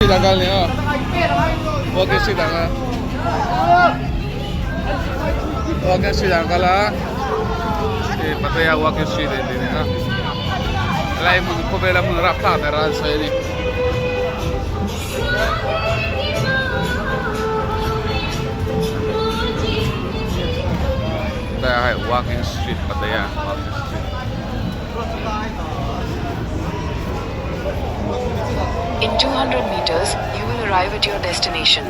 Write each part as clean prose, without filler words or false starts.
Street ah kal ni aw Walking Street ah kal Walking Street ah kal a hei Pattaya Walking Street a inti ni a helai hmun khawvela hmun rapthlak ber a an sawi a ni. Pattaya hei Walking Street Pattaya Walking Street. In 200 meters, you will arrive at your destination.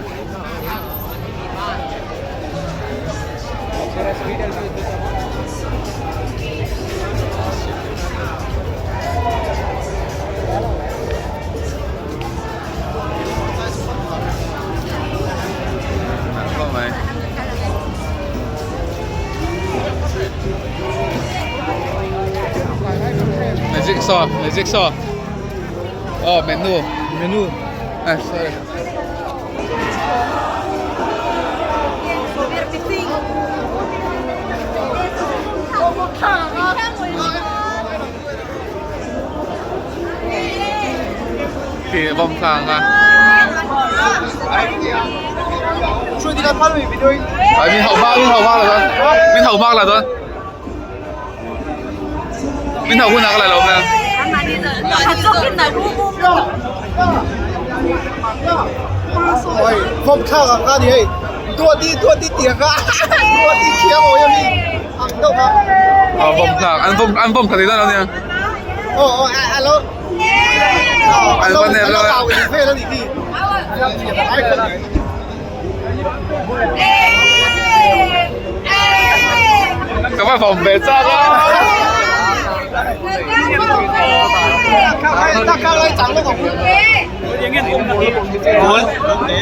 Magic saw, magic saw. Oh, menu. Menu. Ah, sorry. Thì vòng sang à. Ai min hau hma, min hau hma là thôi. Min hau hma là thôi. Min hau hun ah ka la lo hmel. Vawm thlak an vawm an vawm thla thei dawn lo nia. An va nep lo Ka va vawm ve chak a.